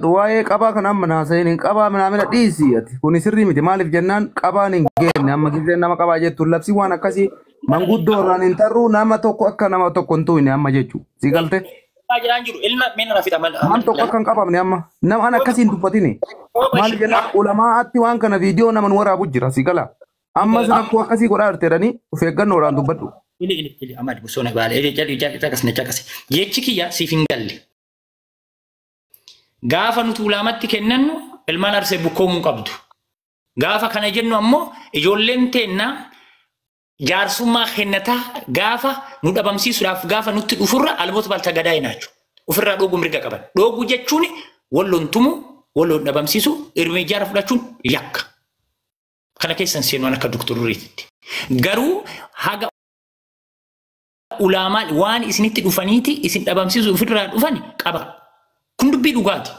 Waa'ee qabaa kana amma naasa'in hin qabaa minaamina dhiisi ati. Kuni sirrii miti. Maaliif jennaan qabaan hin geenne amma giseen nama qabaa jettu labsii waan akkasii manguddoo irraan hin tarruu nama tokko akka nama tokko hin tuqne amma jechuudha. Si galte? Jiraan jiru ilma meena rafita mal. Nam tokko akka hin qabamne amma nama an akkasii hin dubbatini. Maaliif jennaan ulamaatti waan kana viidiyoo nama nu waraabu jira si gala. Ammas rakkoo akkasii godhaa jirti jedhanii of eeggannoodhaan dubbadhu. Ili ili ili amadi bosona baale ili jedhi jedhi caqasne caqase. Jechi kiyya siif hin galle. Gaafa nuti ulaamatti kennannu ilmaan Arsee bukkoomuu qabdu. Gaafa kana jennu ammoo ijoolleen teennaa jaarsummaa kennataa gaafa nu dhabamsiisuudhaaf gaafa nutti dhufurra alboota balta gadaa hinaachu. Ofirraa dhooguu mirga qaban. Dhooguu jechuun walloon tumu, walloon dhabamsiisu, irmee jaara fudhachuun yakka. Kana keessan seenuun akka doktoruriititti. Garuu haga ulaamaa waan isinitti dhufaniiti isin dhabamsiisu ofirraa dhufan qaba. Kun dubbii dhugaati.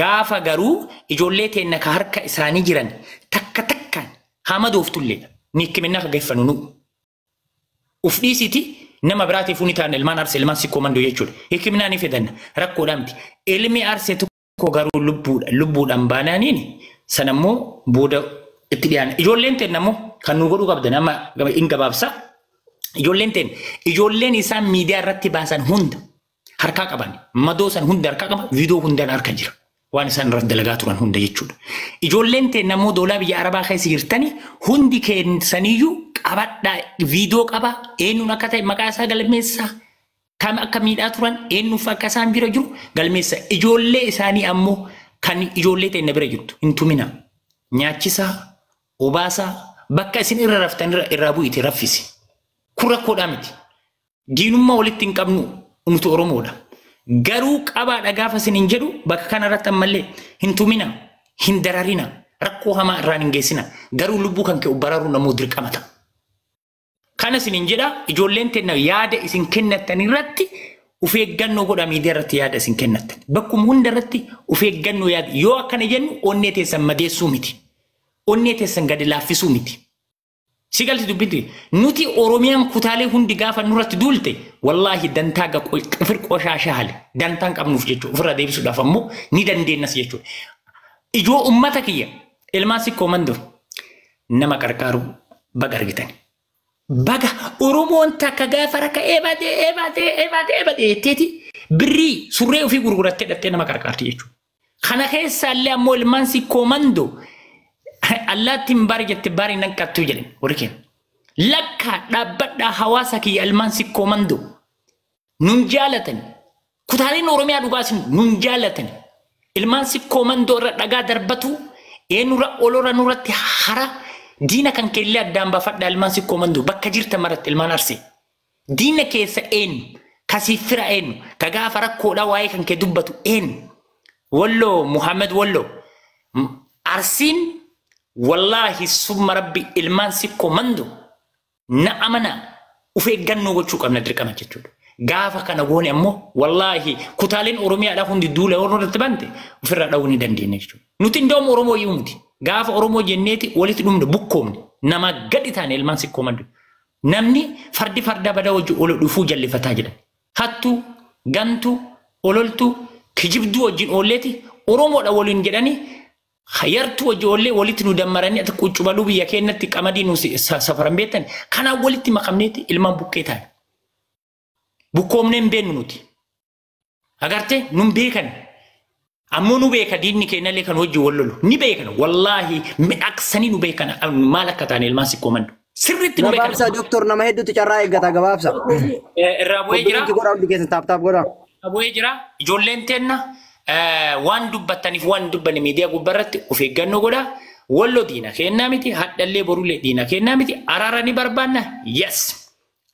Gaafa garuu ijoollee teenna ka harka isaanii jiran takka takkaan hama dooftulleedha. Ni hikiminnaa ka geeffannu nu. Uf dhiisiti nama biraatiif ni taane ilmaan Arsee ilmaan Sikkoo Mandoo jechuudha. Hikiminaa ni fidanna rakkoodhaa miti. Ilmi Arsee tokko garuu lubbuudhaan baanaaniin sanammoo booda itti dhiyaana. Ijoolleen teenna immoo kan nu godhuu qabdan amma hin gabaabsa. Ijoolleen teenna ijoolleen isaan miidiyaa irratti baasan hunda harkaa qaban madoo san hunda harkaa qaban viidiyoo hundaan harka jira. Waan isaan irratti dalagaa turan hunda jechuudha. Ijoolleen teenna immoo doolaa biyya Arabaa keessa jirtani hundi keessaniyyuu qabadhaa viidiyoo qaba eenyuun akka ta'e maqaa isaa galmeessaa kam akka miidhaa turan eenyuuf akka isaan bira jiru galmeessa. Ijoollee isaanii ammoo kan ijoollee teenna bira jirtu hin tumina. Nyaachisaa, obaasaa bakka isin irra raftan irraa bu'ite raffisi. Kun rakkoodhaa miti. Diinummaa walitti hin qabnu nuti Oromoodha. Garuu qabaadha gaafa isin hin jedhu bakka kanarratti ammallee hin tumina, hin dararina, rakkoo hamaa irraan hin geessina. Garuu lubbuu kan kee baraaruun ammoo dirqama ta'a. Kana isin hin jedha ijoolleen teenna yaada isin kennattan irratti of eeggannoo godha miidiyaa irratti yaada isin kennattan. Bakkuma hunda irratti of eeggannoo yaada yoo akkana jennu onnee teessan madeessuu miti. Onnee teessan gadi laaffisuu miti. Si galti dubbitti nuti Oromiyaan kutaalee hundi gaafa nurratti duulte wallaahi dantaa qifir qoshaashaa hale dantaan qabnuuf jechuudha ofirraa deebisuudhaaf ammoo ni dandeenyas jechuudha. Ijoo ummata kiyya ilmaan Sikkoo Mandoo nama qarqaaru baga argitan. Baga Oromoon takka gaafa rakka eebadee eebadee eebadee eebadee jetteeti birrii surree ofii gurgurattee dhattee nama qarqaarti jechuudha. Kana keessaallee ammoo ilmaan Sikkoo Mandoo allaattiin baari jette baari nan qattuu jedhan warri keenya. Lakkaa dhaabbadhaa hawaasa kiyya ilmaan Sikkoo Mandoo nun jaalatan kutaaleen Oromiyaa dhugaasin nun jaalatan ilmaan Sikkoo Mandoo irra dhagaa darbatu eenyurra olora nurratti hara diina kan keellee addaan baafadhaa ilmaan Sikkoo Mandoo bakka jirtan maratti ilmaan Arsee. Diina keessa eenyu kasiif fira eenyu ka gaafa rakkoodhaa waa'ee kan kee dubbatu eenyu Walloo Muhammad Walloo Arsiin wallaahi summa rabbi ilmaan Sikkoo Mandoo na amana of eeggannoo gochuu qabna dirqama jechuudha. Gaafa kana goone ammoo wallaahi kutaaleen Oromiyaadhaa hundi duula yoo irratti bante ofirraa dha'uu ni dandeenya jechuudha. Nuti indoom Oromoo iyyuu miti. Gaafa Oromoo jenneeti walitti dhumne bukkoomne nama gadi taane ilmaan Sikkoo Mandoo. Namni fardi farda badaa wajji ol dhufuu jallifataa jedhan. Hattuu, gantuu, ololtuu, kijibduu wajjin oolleeti Oromoodha waliin jedhanii hayartuu wajji oollee walitti nu dammaranii ati quccubaluu biyya keenyatti qamadii nu safaran beektan kanaan walitti makamneeti ilmaan buqqee taane. Bukkoomnee hin beeknu nuti. Agartee nun beekan. Ammoo nu beeka diinni keenyallee kan wajji wal lolu ni beekan wallaahi miidhagsanii nu beekan maal akka taane ilmaan Sikkoo Mandoo. Sirriitti nu beekan. Gabaabsa doktor nama hedduutu carraa eeggata gabaabsa. Irraa bu'ee jira. Kobbinki godhaa hundi keessan taap taap godhaa. Irraa bu'ee jira. Ijoolleen teenna waan dubbattaniif waan dubbanne miidiyaa gubbaarratti of eeggannoo godhaa. Walloo diina kennaa miti hadhallee borullee diina kennaa miti araara ni barbaanna yes.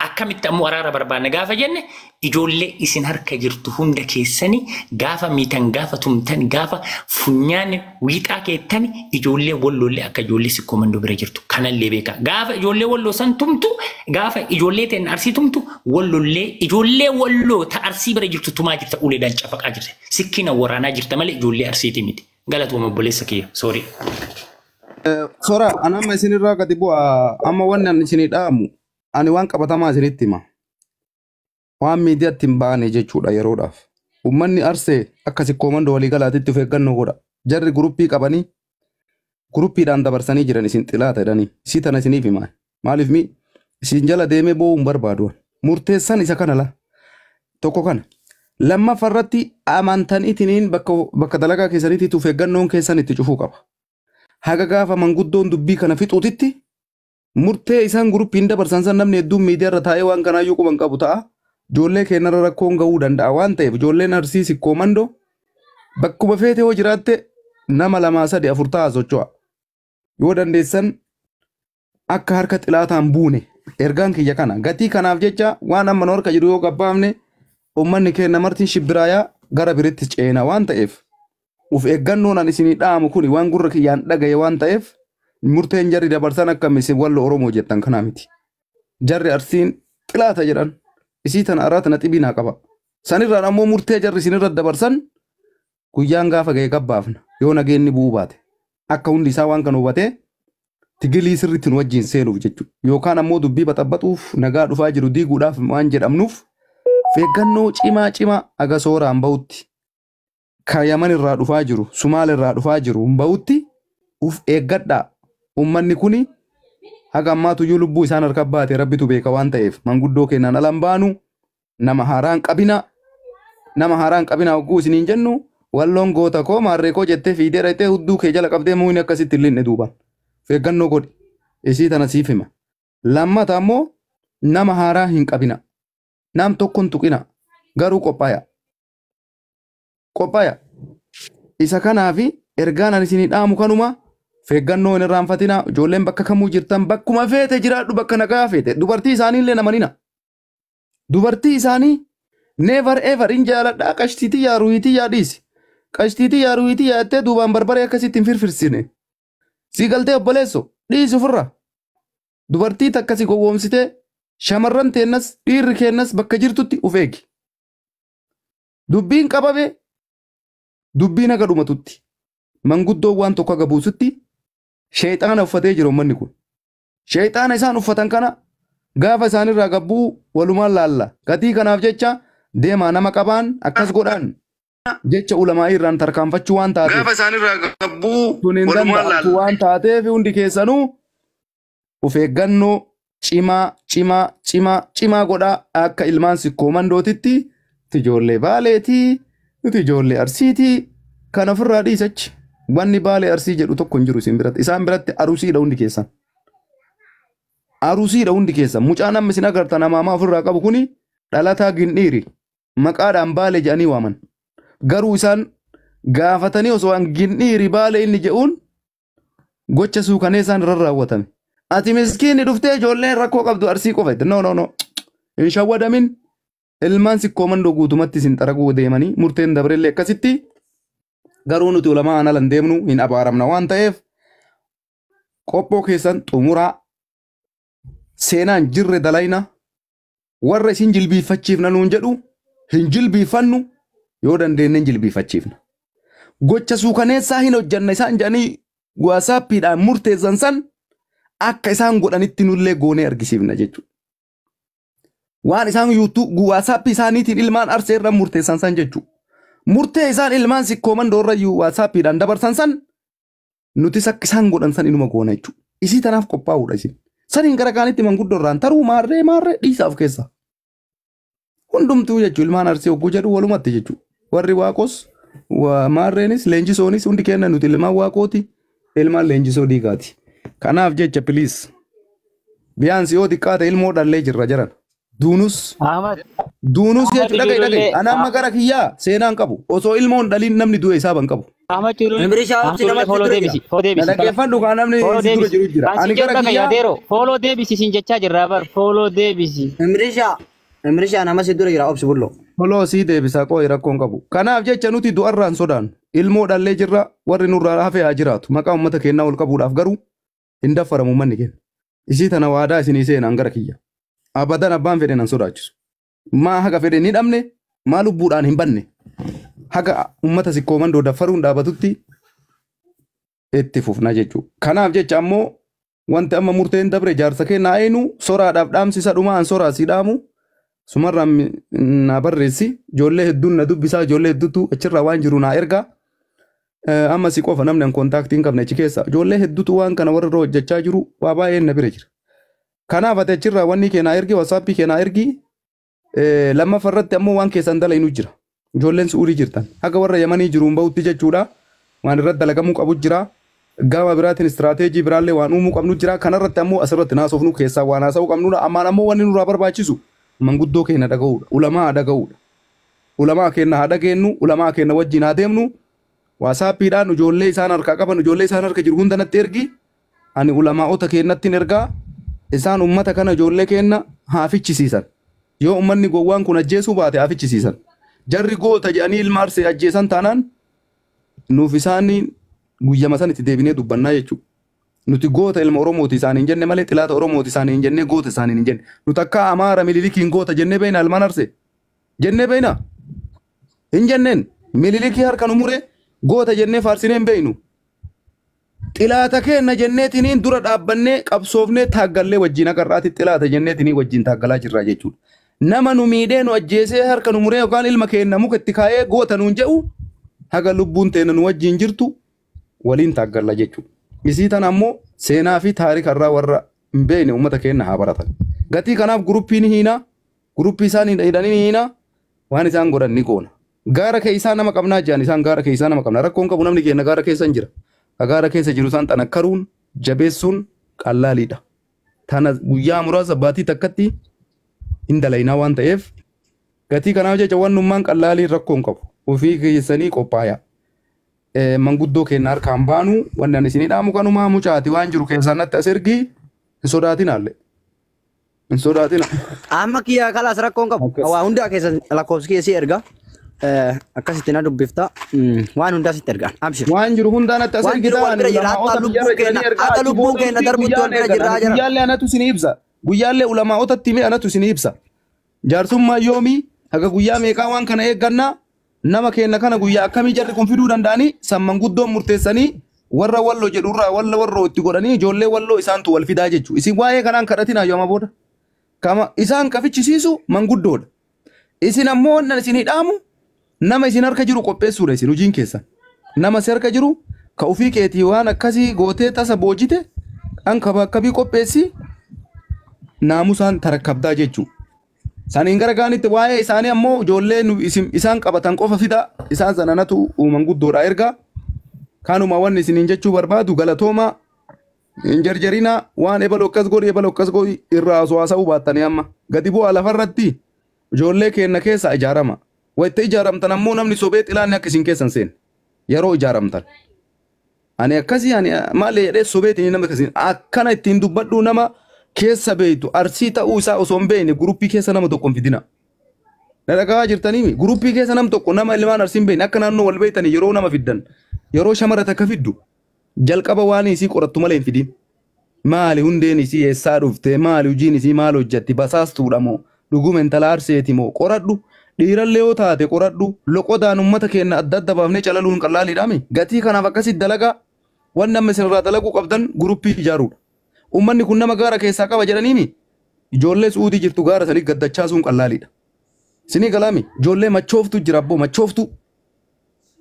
Akkamitti ammoo araara barbaanna gaafa jenne ijoollee isin harka jirtu hunda keessanii gaafa miitan gaafa tumtan gaafa funyaan wiixaa keettan ijoollee Walloollee akka ijoollee Sikkoo Mandoo bira jirtu kanallee beekaa. Gaafa ijoollee Walloo san tumtu gaafa ijoollee ta'an Arsii tumtu Walloollee ijoollee Walloo ta Arsii bira jirtu tumaa jirta uleedhaan cafaqaa jirta sikkina waraanaa jirta malee ijoollee Arsiiti miti. Galatooma obboleessa kiyya soorii. Sora ani amma isinirraa gadi bu'a amma wanni ani isinii dhaamu ani waan qabatamaa isinitti hima. Waan miidiyaatti hin baane jechuudha yeroodhaaf. Uummanni Arsee akka Sikkoo Mandoo waliigalaatitti of eeggannoo godha. Jarri guruppii qabanii guruppiidhaan dabarsanii jiran isin xilaata jedhanii isii tana isiniif himaa. Maaliif mi isin jala deemee boo'uu hin barbaadu. Murteessan isa kana la. Tokko kana. Lammaffaa irratti amantan itiniin bakka dalagaa keessaniitti of eeggannoon keessan itti cufuu qaba. Haga gaafa manguddoon dubbii kana fixuutitti murtee isaan guruppiin dabarsan san namni hedduun miidiyaa irra taa'ee waan kanaayyuu quban qabu ta'a. Ijoollee keenyarra rakkoon ga'uu danda'a waan ta'eef ijoolleen Arsii Sikkoo Mandoo bakkuma feete yoo jiraatte nama lamaa sadi afur ta'a socho'a. Yoo dandeessan akka harka xilaataan buune ergaan kiyya kana gatii kanaaf jecha waan amma nu harka jiru yoo gabbaafne uummanni keenya martiin shibbiraayaa gara biritti ceena waan ta'eef of eeggannoon ani isinii dhaamu kuni waan gurra kiyyaan dhagaye waan ta'eef murteen jarri dabarsan akka isin wallo Oromoo jettan kanaa miti. Jarri Arsiin xilaata jedhan isii tana araa tana xibii naa qaba. Sanirraan ammoo murtee jarri isinirra dabarsan guyyaan gaafa ga'e gabbaafna yoo nageenni bu'uu baate akka hundi isaa waan kana hubatee tigilii sirriitti nu wajjin seenuuf jechuudha. Yookaan ammoo dubbii baxaxuuf nagaa dhufaa jiru diiguudhaaf waan jedhamnuuf eeggannoo cimaa cimaa aga sooraan bahutti kan Yaman irraa dhufaa jiru Sumaal irraa dhufaa jiru hin bahutti uf eeggadhaa. Uummanni kuni haga ammaatuyyuu lubbuu isaan harka baate rabbitu beeka waan ta'eef manguddoo keenyaan alan baanu nama haaraan qabina nama haaraan qabina hogguu isiniin jennu walloon goota koo maarree koo jettee fiidee dhaqxee hudduu kee jala qabdee muuyini akkasitti hin linne duubaan. Of eeggannoo godhi. Isii tana siif hima. Lammata ammoo nama haaraa hin qabina. Nam tokko hin tuqina. Garuu qophaaya. Qophaaya. Isa kanaafi ergaan ani isinii dhaamu kanuma of eeggannoo hin irraanfatina. Ijoolleen bakka kamuu jirtan bakkuma feete jiraadhu bakka nagaa feete. Dubartii isaanii illee namanina. Dubartii isaanii never ever hin jaaladhaa qashtiitii yaa ruhiitii yaa dhiisi. Qashtiitii yaa ruhiitii yaa jettee duubaan barbaree akkasitti hin firfirsine. Si galtee obboleesso dhiisi ofirra. Dubartii takka si gowwoomsitee shamarran teennas dhiirri keennas bakka jirtutti of eegi. Dubbiin qabame dubbiin haga dhumatutti manguddoon waan tokko haga buusutti sheexaana uffatee jira uummanni kun. Sheexaana isaan uffatan kana gaafa isaanirraa gabbuu walumaan laalla. Gatii kanaaf jecha deemaa nama qabaan akkas godhaan jecha ulamaa irraan tarkaanfachuu waan taateef. Gaafa isaanirraa gabbuu Tun hin walumaan danda'amtu laalla. waan taateef hundi keessanuu of eeggannoo cimaa cimaa cimaa cimaa godhaa akka ilmaan Sikkoo Mandootitti nuti ijoollee Baaleetii nuti ijoollee Arsiitii kan ofirraa dhiisachi. Wanni Baalee Arsii jedhu tokko hin jiru isin biratti. Isaan biratti arusiidha hundi keessan. Arusiidha hundi keessan. Mucaan amma isin agartan amaamaa ofirraa qabu kuni dhalataa Gindhiiri. Maqaadhaan Baalee jedhanii waaman. Garuu isaan gaafatanii osoo waan Gindhiiri Baalee inni jedhuun gocha suukaneessaan irra raawwatame. Ati miskiinni dhuftee ijoolleen rakkoo qabdu Arsii qofa jette. No no no. Hin shawwadamin. Ilmaan Sikkoo Mandoo guutumatti isin xaraguu deemanii murteen dabrellee akkasitti garuu nuti ulamaa aan alan deemnu hin abaaramna waan ta'eef qophoo keessan xumuraa seenaan jirre dalayna warra isin jilbiiffachiifna nuun jedhu hin jilbiiffannu yoo dandeenye hin jilbiiffachiifna. Gocha suukaneessaa hin hojjanna isaan jedhanii waasaappiidhaan murteessan san akka isaan godhanitti nullee goonee argisiifna jechuudha. Waan isaan yuutuu waasaappii isaaniitiin ilmaan Arsee irra murteessan san jechuudha. Murtee isaan ilmaan Sikkoo Mandoo irra waasaappiidhaan dabarsan san nutis akka isaan godhan san inuma goona jechuudha. Isii tanaaf qophaa'uudha isin. Saniin gara kaanitti manguddoo irraan taruu maarree maarree dhiisaa of keessa. Hundumtuu jechuudha ilmaan Arsee hogguu jedhu walumatti jechuudha. Warri Waaqos maarreenis leenjisoonis hundi kenna nuti ilmaan Waaqooti ilmaan leenjisoo diigaati. Kanaaf jecha please biyaansi yoo xiqqaate ilmoo dhallee jirra jiran. Duunus Ahmad, duunus Ahmad jechuudha dhaga'i dhaga'i. ijoollee Ana amma gara kiyyaa seenaan qabu osoo ilmoon dhaliin namni du'e isaa ban qabu. Ahmad ijoollee Imrishaa Ahmad obsi ijoollee namatti follow dura deebisi, jira. follow Na deebisi. dhaggeeffadhu kaa namni Follow si dura deebisi. jiru jira. Kan Ani si jedhu gara dhaga'i kiyyaa adeero. Follow deebisi siin jechaa jirra bar. Follow deebisi. Imrishaa Imrishaa nama si dura jira obsi bulloo. Follow sii deebisaa qooyi rakkoon qabu. Kanaaf jecha nuti du'arraan sodaannu ilmoo dhallee jirra warri nurraa hafe haa jiraatu maqaa uummata keenyaa ol qabuudhaaf garuu hin daffaramu uummanni keenya. Isii tana waadaa isinii seenaan gara kiyya. Abadan abbaan fedhe nan sodaachisu. Maa haga fedhe ni dhabne maa lubbuudhaan hin banne. Haga uummata Sikkoo Mandoo daffaruun dhaabatutti itti fufna jechuudha. Kanaaf jecha ammoo wanti amma murteen dabre jaarsa kennaa eenyu soraadhaaf dhaamsisa dhumaa an soraa si dhaamu Sumarraa na barreessi. Ijoollee hedduun na dubbisaa, ijoollee hedduutu achirraa waan jiru naa ergaa. Amma si qofa namni an kontaaktii hin qabne achi keessa. Ijoollee hedduutu waan kana warra irra hojjechaa jiru waa baay'een na bira jira. Kanaaf ati achirraa wanni kee naa ergi, WhatsAppii kee naa ergi. Lammaffaa irratti ammoo waan keessan dalaynu jira. Ijoolleen Su'uudii jirtan. Haga warra Yamanii jiruun bahutti jechuudha. Waan irratti dalagamuu qabu jira. Gama biraatiin istiraateejii biraallee waan uumuu qabnu jira. Kanarratti ammoo asirratti naasofnu keessaa waan haasa'uu qabnudha. Ammaan ammoo wanni nurraa barbaachisu manguddoo keenya dhaga'uudha. Ulamaa dhaga'uudha. Ulamaa keenya haa dhageenyu, ulamaa keenya wajjin haa deemnu. WhatsAppiidhaan ijoollee isaan harkaa qaban, ijoollee isaan harka jiru hunda natti ergi. Ani ulamaa'ota keenyatti ergaa. Isaan ummata kana ijoollee keenya haa fichisiisan. Yoo ummanni gowwaan kun ajjeesuu baate haa fichisiisan. Jarri goota jedhanii ilma Arsee ajjeesan taanaan nuuf isaan guyyama san itti deebinee dubbannaa jechuudha. Nuti goota ilma Oromooti isaaniin hin jenne malee xilaata Oromooti isaaniin hin jenne, goota isaaniin hin jenne. Nuti akka Amaara Mililikiin goota jennee beekna ilmaan Arsee. Jennee beekna. Hin jenneen. Mililikii harka nu mure goota jennee faarsinee hin beeknu. Xilaata keenna jenneetiniin dura dhaabbannee qabsoofnee taaggallee wajjin akka har'aatti xilaata jenneetiniin wajjin taaggalaa jirra jechuudha. Nama nu miidhee nu ajjeesee harka nu muree yookaan ilma keenna muka itti kaa'ee goota nuun jedhu haga lubbuun teenya nu wajjin jirtu waliin taaggalla jechuudha. Isii tana ammoo seenaa fi taarika irraa warra hin beekne uummata keenya haa baratan. Gatii kanaaf guruppiin hiinaa, guruppii isaan hidhanii hiinaa, waan isaan godhan ni goona. Gaara keessaa nama qabnaa jiran, isaan gaara keessaa nama qabna. Rakkoon qabu, namni keenya gaara keessa hin jira. Ka gaara keessa jiru isaan xanakkaruun jabeessuun qallaaliidha. Tana guyyaa muraasa baatii takkatti hin dalaynaa waan ta'eef gatii kanaaf jecha wannummaan qallaaliin rakkoon qabu. Ofii keessanii qophaayaa. Manguddoo keenya harkaan baanu wanni ani isinii dhaamu kanumaa. Mucaati, waan jiru keessaa natti as ergi, hin sodaatinaallee. Hin sodaatina. Amma kiyya kalaas rakkoon qabu. Akkas. Waa hundaa keessa lakkoofsi kiyya si erga. Akkasitti na dubbifta. Waan hundaa sitti erga. Abshir. Waan jiru hundaa natti as Waan jiru ergitaa. wal bira jira. Hatta lubbuu keenya hatta lubbuun keenya darbutti wal bira jirraa jira. Guyyaallee anatu isinii ibsa. Guyyaallee ulamaa'otatti himee anatu isinii ibsa. Jaarsummaa yoomii haga guyyaa meeqaa waan kana eeggannaa, nama keenya kana guyyaa akkamii jarri kun fiduu danda'anii san manguddoon murteessanii warra Walloo jedhurraa walla warroo itti godhanii ijoollee Walloo isaantu wal fidaa jechuudha. Isin waa'ee kanaan kadhatinaa yooma booda. Kama isaan kafichisiisu manguddoodha. Isin ammoo wannan isin dhaamu nama isin harka jiru qopheessuudha isin hojiin keessan. Nama si harka jiru ka ofii keetii waan akkasii gootee tasa boojite an kaba akkamii qopheessi naamusaan tarakkabdaa jechuudha. Saniin gara gaanitti waa'ee isaanii ammoo ijoollee isaan qabatan qofa fida, isaan sananatu manguddoodha ergaa. Kanuma wanni isiniin jechuu barbaadu. Galatooma, hin jarjarina. Waan ebaloo akkas godhi, ebaloo akkas godhi irraa osoo haasa'uu baattanii amma gadi bu'aa lafarratti ijoollee keenya keessa ijaarama. Wayita ijaaramtan ammoo namni sobee xilaanni akka isin keessan seene yeroo ijaaramtan. Ani akkasii ani maal jedhee sobeetiin nama akkasii akkana ittiin dubbadhu, nama keessa beeytu Arsii ta'uu isaa osoo hin beekne guruppii keessa nama tokko hin fidina. Na dhagahaa jirtanii? Guruppii keessa nam tokko nama ilmaan Arsii hin beekne, akka naannoo wal beeytanii yeroo nama fiddan, yeroo shamara takka fiddu jalqaba waan isii qorattu malee hin fidin. Maali hundeen isii, eessaa dhufte, maali hojiin isii, maal hojjetti, basaastuudha moo dhuguma intala Arseeti moo, qoradhu. Dhiirallee yoo taate qoradhu. Loqodaan uummata keenya adda adda baafnee calaluun qallaaliidhaami. Gatii kanaaf akkasitti dalagaa. Wanni amma isinirraa dalaguu qabdan guruppii ijaaruudha. Uummanni kun nama gaara keessaa qaba jedhaniimi ijoollee Suudii jirtu gaara sanii gaddachaasuun qallaaliidha. Isinii galaami? Ijoollee machooftu jira abboo, machooftu.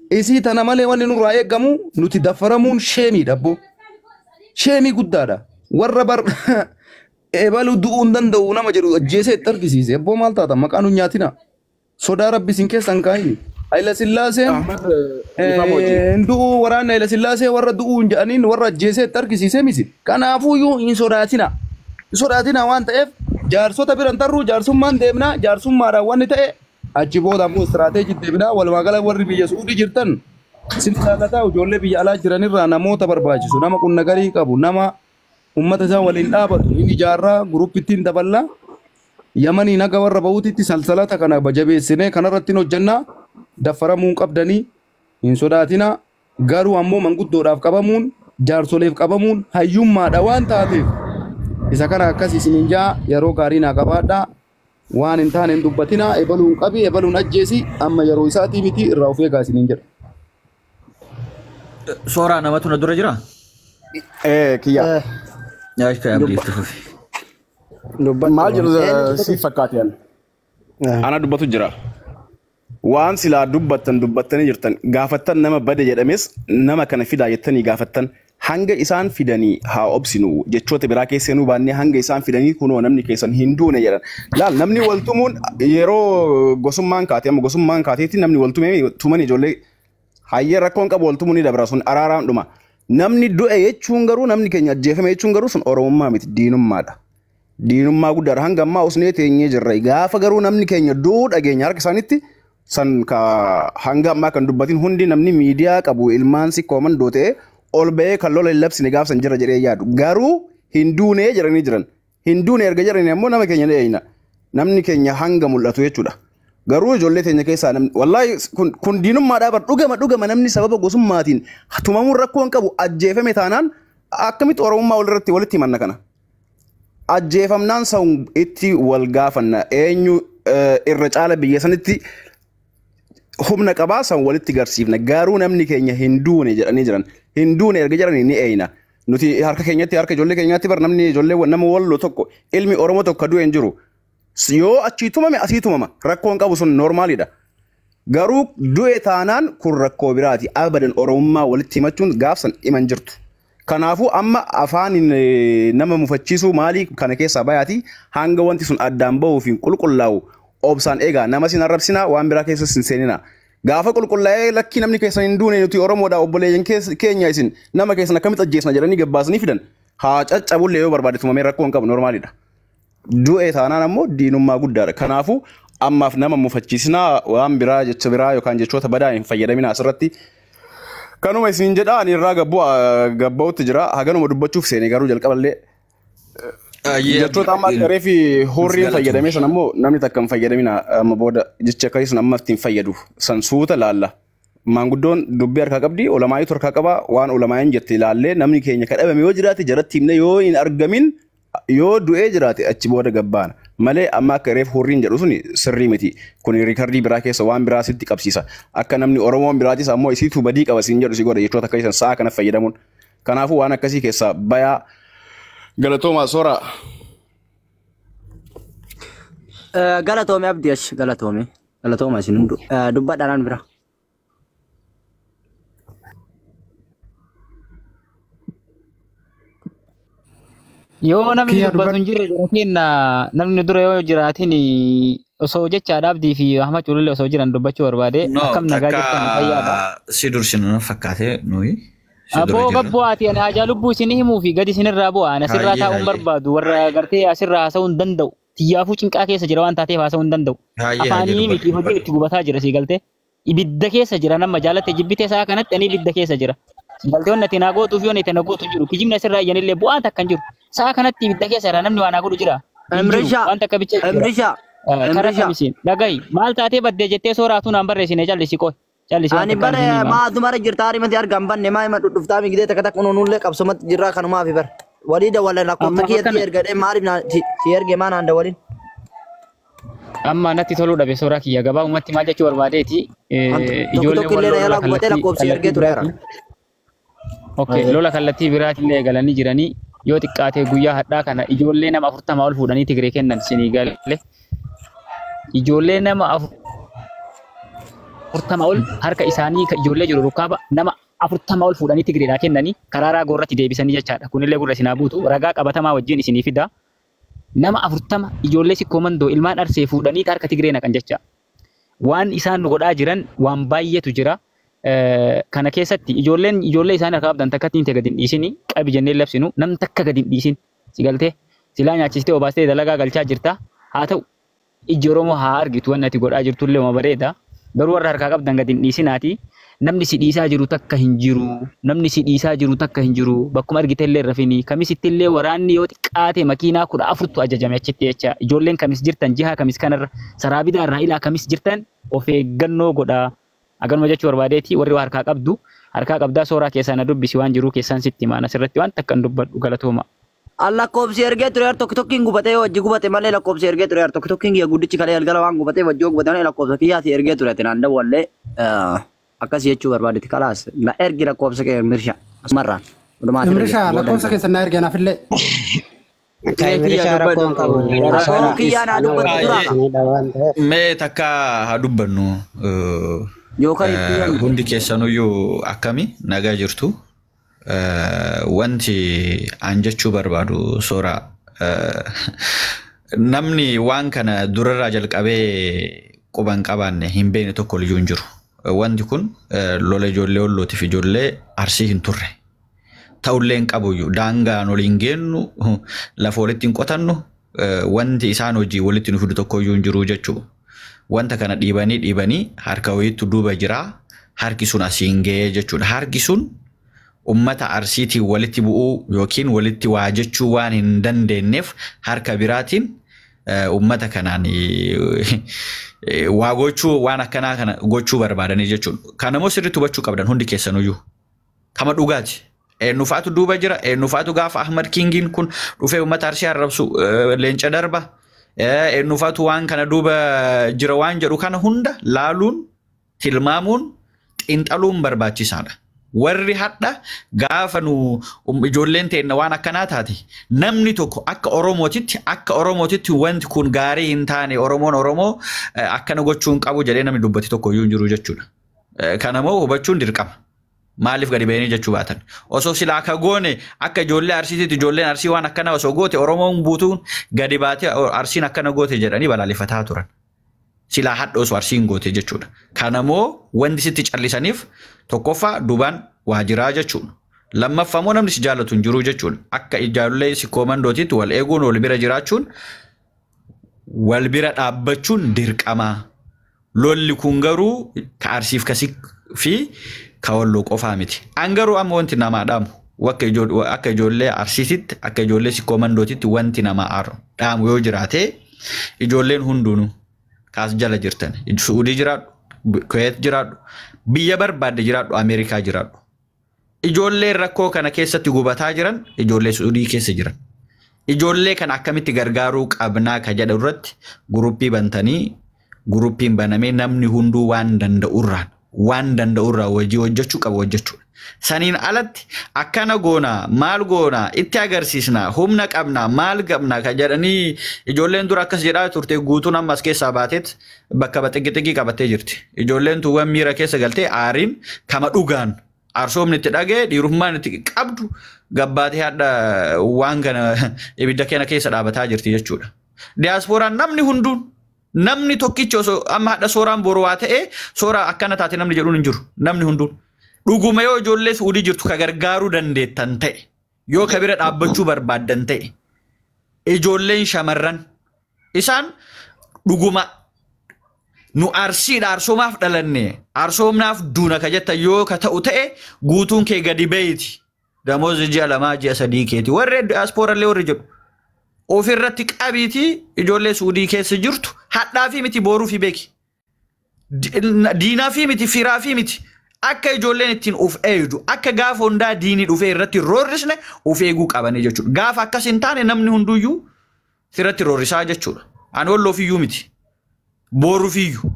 Isii tana malee wanni nurraa eeggamu nuti daffaramuun sheemiidha abboo. Sheemii guddaadha. Warra bar eebaluu du'uu hin danda'u nama jedhu ajjeesee itti argisiise. Abboo, maal taata, maqaa nu nyaatina. Sodaa Rabbi isin keessan kaayini. Hayila Sillaaseen Ahmad, ifama hojii. Du'uu waraanni Hayila Sillaasee warra du'uu hin jedhaniin warra ajjeesee itti argisiisee miti. Kanaafuyyuu hin sodaatina. Hin sodaatina. Waan ta'eef jaarsota biran tarruu jaarsummaan deemnaa, jaarsummaadhaan wanni ta'e achi booda ammoo istiraateejii deemnaa. Walumaa gala warri biyya Suudii jirtan isin ilaalataa, ijoollee biyya alaa jiranirraa namoota barbaachisu, nama qunna garii qabu, nama ummata isaa waliin dhaabatu hin ijaarraa, guruppittiin daballaa. Yamanii naga warra bahuutitti salsalata kana jabeessinee kanarratti hin hojjannaa. Daffaramuun qabdanii hin sodaatina. Garuu ammoo manguddoodhaaf qabamuun, jaarsoleef qabamuun hayyummaadha waan taateef isa kana akkas isiniin jaa. Yeroo gaarii naa qabaadhaa. Waan hin taane hin dubbatinaa. Ebaluun qabi, ebaluun ajjeesi, amma yeroo isaatii miti, irraa of eegaa isiniin jedha. Sooraa, namatu na dura jira? Kiyya. Yaashka, Abdii, itti fufi. Dubbadhu. Maal jedhu si fakkaate? Ana dubbatu jira. Waan silaa dubbattan dubbattanii jirtan gaafattan nama bade jedhames nama kana fidaa jettanii gaafattan hanga isaan fidanii haa obsinu jechoota biraa keessa seenuu baannee hanga isaan fidanii kunoo namni keessan hin duune jedhan. Laal namni waltumuun yeroo gosummaan kaatee amma gosummaan kaateetti namni waltumee tuman ijoollee hayyee rakkoon qabu waltumuu ni dabra sun araaraan dhuma. Namni du'e jechuun garuu namni keenya ajjeefame jechuun garuu sun oromummaa miti diinummaadha. Diinummaa guddaadha hanga ammaa osnee teenyee jirra. Gaafa garuu namni keenya du'uu dhageenya harka isaanitti san ka hanga ammaa kan dubbatin hundi namni miidiyaa qabu ilmaan si koomandoo ta'e ol ba'ee kan lola hin labsine gaaf san jira jedhee yaadu. Garuu hin duunee jedhanii jiran. Hin duune erga jedhanii ammoo nama keenya ni eeyna. Namni keenya hanga mul'atu jechuudha. Garuu ijoollee teenya keessaa namni wallaahi kun diinummaadhaa bar dhugama dhugama namni sababa gosummaatiin tumamuun rakkoo hin qabu ajjeefame taanaan akkamitti oromummaa walirratti walitti himanna kana. Ajjeefamnaan san itti wal gaafanna eenyu irra caala biyya sanitti humna qabaa san walitti garsiifna garuu namni keenya hin duune jedhanii jiran hin duune erga jedhanii ni eeyna. Nuti harka keenyatti harka ijoollee keenyaatti bar namni ijoollee nama walloo tokko ilmi Oromoo tokko du'e hin jiru. Yoo achii tumame asii tumama rakkoon qabu sun noormaalidha. Garuu du'e taanaan kun rakkoo biraati. Abadan Oromummaa walitti himachuun gaafsan himan jirtu. Kanaafuu amma afaan nama mufachiisuu maalii kana keessaa bayaati hanga wanti sun addaan bahuuf hin qulqullaa'u obsaan eegaa nama sin arrabsinaa waan biraa keessa sin seeninaa. Gaafa qulqullaa'ee lakkii namni keessan hin duune nuti Oromoodha obboleeyyan keenya isin nama keessan akkamitti ajjeesna jedhanii gabbaasanii fidan haa caccabullee yoo barbaade tumamee rakkoo hin qabu noormaalidha. Du'e taanaan ammoo diinummaa guddaadha. Kanaafuu ammaaf nama mufachiisinaa waan biraa jecha biraa yookaan jechoota badaa hin fayyadaminaa asirratti. Kanuma isin jedha ani irraa gabba'utti jira haganuma dubbachuuf seene garuu jalqaballee jechoota amma akka reefi hurriin fayyadamee san ammoo namni takka hin fayyadamina amma booda jecha akkasii sun amma ittiin fayyadu san suuta laalla. Maanguddoon dubbii harkaa qabdi ulamaayitu harkaa qaba waan ulamaayin jette ilaallee namni keenya kadhabame yoo jiraate jaratti himne yoo hin argamin yoo du'ee jiraate achi booda gabbaana malee amma akka reef hurriin jedhu suni sirrii miti kun riikardii biraa keessa waan biraa sitti qabsiisa akka namni Oromoon biraatis ammoo isiitu badii qaba siin jedhu si godha jechoota akka isan sa'a kana fayyadamuun kanaafuu waan akkasii keessaa bayaa galatoomaa soora. Galatoome Abdii ash galatoome galatooma isin hundu dubbadhaan bira. Yoo namni dubbatu hin jirre yookiin namni dura yoo jiraatin osoo jechaadha Abdii fi Ahmad Culullee osoo jiran dubbachuu barbaade akkam nagaa jirtan fayyaadha. Si dursinu na fakkaate nuyi. Aboo gabboo ati ani haajaa lubbuu isin himuu fi gadi isinirraa bu'a ani asirraa taa'uu hin barbaadu warra gartee asirraa haasa'uu hin danda'u. Xiyyaafuu cinqaa keessa jira waan taateef haasa'uu hin danda'u. Afaanii miti hojii itti gubataa jira sii galtee. Ibidda keessa jira nama jaalatte jibbitee isaa kanatti ani ibidda keessa jira. Galtee wanni ati naa gootuu fi wanni ati na gootu jiru kijibni asirraa iyyanillee bu'aan takka hin jiru. Sa'a kanatti ibidda keessa jira namni waa naa godhu jira. Waan takka bicha jira. Karaa kamisiin dhagahi maal taatee baddee jettee sooraatu naan barreessine callisi qoy. Callisi Ani bare maadumara jirta arimati argan banne maa ima dhudhuftaa migdee takka takka nunullee qabsomatti jirraa kanumaaf bar. Walii dawwalan lakkoofsa kiyyatti ergadhee maaliif si erge maa naan dawwalin. Amma natti toluu dhabe sooraa kiyya gabaabumatti maal jechuu barbaadeeti ijoollee wal lola kallattii tureera. Okay, lola kallattii biraatillee eegalanii jiranii yoo xiqqaate guyyaa hadhaa kana ijoollee nama 40 ol fuudhanii Tigree kennan sinii galee. Ijoollee nama 40 ol harka isaanii ijoollee jiru rukkaaba nama 40 ol fuudhanii Tigreedhaa kennanii karaa raagoo irratti deebisanii jechaadha. Kunillee gurra isinaa buutu ragaa qabatamaa wajjin isinii fida. Nama 40 ijoollee sikkoo mandoo ilmaan arsee fuudhanii harka Tigree naqan jecha. Waan isaan godhaa jiran waan baay'eetu jira. Kana keessatti ijoolleen ijoollee isaanii harkaa qabdan takka ittiin gadi hin dhiisini qabi jennee labsinu nam takka gadi hin dhiisin si galtee silaa nyaachistee obaastee dalagaa galchaa jirta haa ta'u ijji Oromoo haa argitu wanni ati godhaa jirtullee uma bareeda garuu warra harkaa qabdan gadi hin dhiisinaati namni si dhiisaa jiru takka hin jiru namni si dhiisaa jiru takka hin jiru bakkuma argitellee rafini kamisittillee waraanni yoo xiqqaate makiinaa 14tu ajajame achitti jecha ijoolleen kamis jirtan jiha kamis kanarra saraabidaa irraa ilaa kamis jirtan of eeggannoo godhaa. Aganuma jechuu barbaadeeti warri harkaa qabdu harkaa qabdaa sooraa keessaa na dubbisi waan jiru keessaan sitti himaan asirratti waan takka hin dubbadhu galatooma. Lakkoofsi ergee ture tokko tokkiin gubatee wajji gubate malee lakkoofsi ergee ture tokko tokkiin kiyya guddichi kalee galgala waan gubatee wajji gubate malee lakkoofsa kiyyaati ergee ture ati naan dawwallee akkas jechuu barbaadeeti kalaas na ergi lakkoofsa kee mirsha asumarraan. Mirsha lakkoofsa keessa na ergee naafillee. Kiyya Rakkoon qabu. Rakkoo kiyyaa naa dubbatu dura. Mee takka haa dubbannu. Yookaan itti Hundi keessanuyyuu akkami nagaa jirtu. Wanti an jechuu barbaadu soora, namni waan kana durarraa jalqabee quban qabaanne hin beekne tokko iyyuu hin jiru. Wanti kun lola ijoollee Wallootiif ijoollee Arsii hin turre. Ta'ullee hin qabuyyuu, daangaan waliin geennu, lafa walitti hin qotannu, wanti isaan hojii walitti nu fidu tokko iyyuu hin jiru jechuudha. Wanta kana dhiibanii dhiibanii harka wayiitu duuba jira. Harki sun asiin ga'ee jechuudha. Harki sun ummata Arsiitiin walitti bu'uu yookiin walitti waa jechuu waan hin dandeenyeef, harka biraatiin ummata kanaan waa gochuu, waan akkanaa kana gochuu barbaadanii jechuudha. Kanammoo sirriitti hubachuu qabdan hundi keessanuyyuu. Kama dhugaati. Eenyufaatu duuba jira? Eenyufaatu gaafa Ahmad Kingiin kun dhufee uummata Arsii arrabsu leenca darba? Eenyufaatu waan kana duuba jira waan jedhu kana hunda laaluun, tilmaamuun, xiinxaluun barbaachisaadha. Warri hadha gaafa nu ijoolleen teenna waan akkanaa taate, namni tokko akka Oromootitti wanti kun gaarii hin taane, Oromoon Oromoo akkana gochuu hin qabu jedhee namni dubbate tokko iyyuu hin jiru jechuudha. Kanammoo hubachuun dirqama. Maaliif gadi bahanii jechuu baatan? Osoo silaa akka goone, akka ijoollee Arsiititti ijoolleen Arsii waan akkanaa osoo goote, Oromoon guutuun gadi baatee Arsiin akkana goote jedhanii balaaleffataa turan. Silaa hadha osoo Arsiin goote jechuudha. Kanammoo wanti sitti callisaniif, tokkoffaa duubaan waa jiraa jechuudha. Lammaffaa immoo namni si jaallatu hin jiru jechuudha. Akka ijoollee si koomandootitti wal eeguun, wal bira jiraachuun, wal bira dhaabbachuun dirqama. Lolli kun garuu ka Arsiif kasii fi ka Walloo qofaa miti. An garuu amma wanti namaa dhaamu, akka ijoollee Arsiititti, akka ijoollee Sikkoomandootitti, wanti namaa dhaamu yoo jiraate, ijoolleen hundinuu kaas jala jirtan, Suudii jiraadhu, Kuweet jiraadhu, biyya barbaadde jiraadhu, Ameerikaa jiraadhu. Ijoolleen rakkoo kana keessatti gubataa jiran, ijoollee Suudii keessa jiran. Ijoollee kana akkamitti gargaaruu qabnaa ka jedhu irratti guruppii bantanii, guruppiin banamee, namni hunduu waan danda'urraan hojii hojjechuu qabu hojjechuudha. Saniin alatti akkana goonaa, maal goonaa, itti agarsiisnaa, humna qabnaa, maal qabnaa kan jedhanii, ijoolleen dura akkas jedhaa turte guutuun ammas keessaa baateet bakka xiqqi xiqqii qabattee jirti. Ijoolleen tuuwwan miira keessa galtee aariin kama dhugaan aarsoomni itti dhagee, dhiirummaan itti qabdu gabbaatee hadha waan kana ibidda keenya keessa dhaabataa jirti jechuudha. Diyaaspooraan namni hunduun, namni tokkichi osoo amma hadha sooraan boru waa ta'ee, soora akkana taate namni jedhuun hin jiru, namni hunduun. Dhuguma yoo ijoollee Suudii jirtu ka gargaaruu dandeettan ta'e, yoo ka bira dhaabbachuu barbaaddan ta'e, ijoolleen shamarran isaan dhuguma nu Arsiidha, arsoomaaf dhalanne, arsoomnaaf duuna ka jettan yoo ka ta'u ta'e, guutuun kee gadi beeyti. Damoozi ji'a 2, ji'a 3 keeti. Warri diyaaspoorallee warri jedhu. Ofirratti qabiitii ijoollee Suudii keessa jirtu hadhaa fi miti, boruu fi beeki. Diinaa fi miti, firaa fi miti. Akka ijoolleen ittiin of eegdu, akka gaafa hundaa diinii dhufee irratti roorrisne of eeguu qabanii jechuudha. Gaafa akkas hin taane namni hunduyyuu sirratti roorrisaa jechuudha. Ani Walloofiyyuu miti. Boruufiyyuu.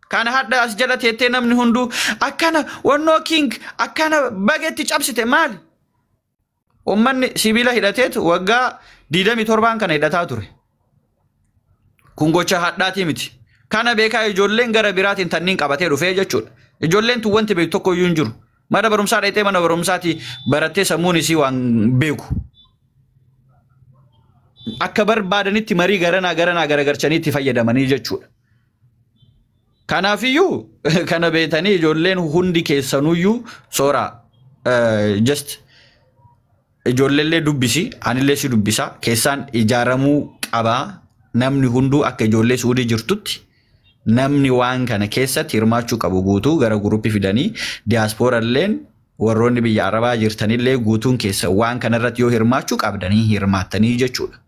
Kana hadha as jala teettee namni hunduu akkana wannoo king akkana bageetti cabsite maali? Uummanni sibiila hidhateetu waggaa 27n kana hidhataa ture. Kun gocha hadhaatii miti. Kana beekaa, ijoolleen gara biraatiin tanniin qabatee dhufee jechuudha. Ijoolleen tun wanti beektu tokko iyyuu hin jiru. Mana barumsaa dhaqxee, mana barumsaati barattee, sammuun isii waan beeku. Akka barbaadanitti marii garanaa garanaa garagarchanii itti fayyadamanii jechuudha. Kanaafiyyuu kana beetanii, ijoolleen hundi keessanuyyuu, soora, just ijoolleellee dubbisi, anillee si dubbisa, keessaan ijaaramuu qabaa. Namni hunduu akka ijoollee Suudii jirtutti namni waan kana keessatti hirmaachuu qabu guutuu gara guruppii fidanii, diyaaspooralleen warroonni biyya Arabaa jirtanillee guutuun keessa waan kanarratti yoo hirmaachuu qabdanii hirmaattanii jechuudha.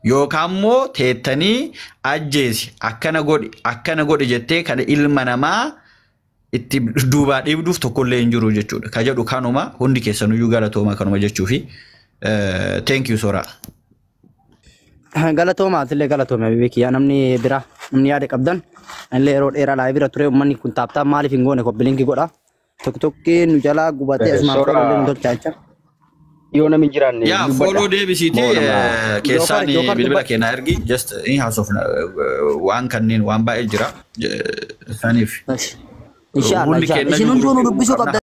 Yookaan immoo teettanii ajjeesi, akkana godhi, akkana godhi jettee kana ilma namaa itti duubaa dhiibduuf tokkollee hin jiru jechuudha. Ka jedhu kanuma. Hundi keessanuyyuu galatooma kanuma jechuufi. Thank you, Sora. Galatooma, atillee galatooma beekiyyaa. Namni bira, namni yaada qabdan illee, yeroo dheeraa live bira ture. Uummanni kun tap tap maaliif hin goone? Copy link godha. Tokko tokki nu jalaa gubatee asumaan Sora. Fuudhee nu tolchaa jecha. Yoo namni hin jiraanne Yaa dubbadha. Follow deebisiiti Moo nama keessaan Jookar, Jookar bilbila dubbadhu. keenyaa ergi, just ni haasofna, waan kanneen waan baay'ee jira saniif. Inshallah Hundi inshallah. keenya Isin hunduu nu gurguruu dubbisuu qabna. qabda.